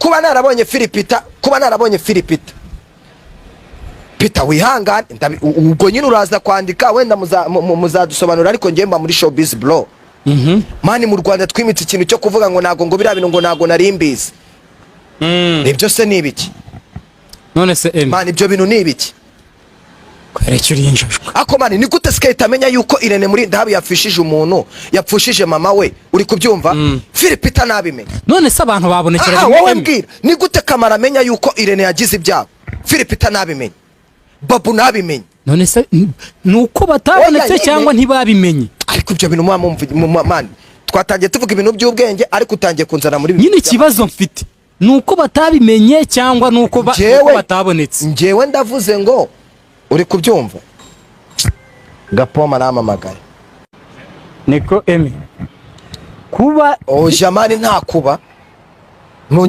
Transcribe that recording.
Kuba narabonye Philipita, kuba narabonye Philipita, Peter wihangane, ubwo nyine uraza kwandika wenda muzadusobanurira, ariko njye mba muri showbiz bro. Man, mu Rwanda twimitse ikintu cyo kuvuga ngo ntago, ngo biriya bintu ngo ntago nari mbizi. Ibyo se ni ibiki? None se Emmy? Man, ibyo bintu ni ibiki? Kwereka uri injajwa. Ako man, ni gute Skate amenya yuko Irene muri Ndahabu yapfishije umuntu, yapfushije mama we, uri kubyumva, Philipita ntabimenye? None se abantu babonekera Ah, rimwe, wowe Emmy? mbwira, ni gute Kamara amenya yuko Irene yagize ibyago, Philipita ntabimenye, Babu ntabimenye? None se ni uko batabonetse Oya, nyine. cyangwa ntibabimenye? Ariko ibyo bintu muba man, twatangiye tuvuga ibintu by'ubwenge, ariko utangiye kunzana muri Nyine ikibazo mfite ni uko batabimenye cyangwa ni uko nuko batabonetse? Njyewe ndavuze ngo, uri kubyumva, Gapoma arampamagaye. Niko Emmy, kuba Oya man, nta kuba.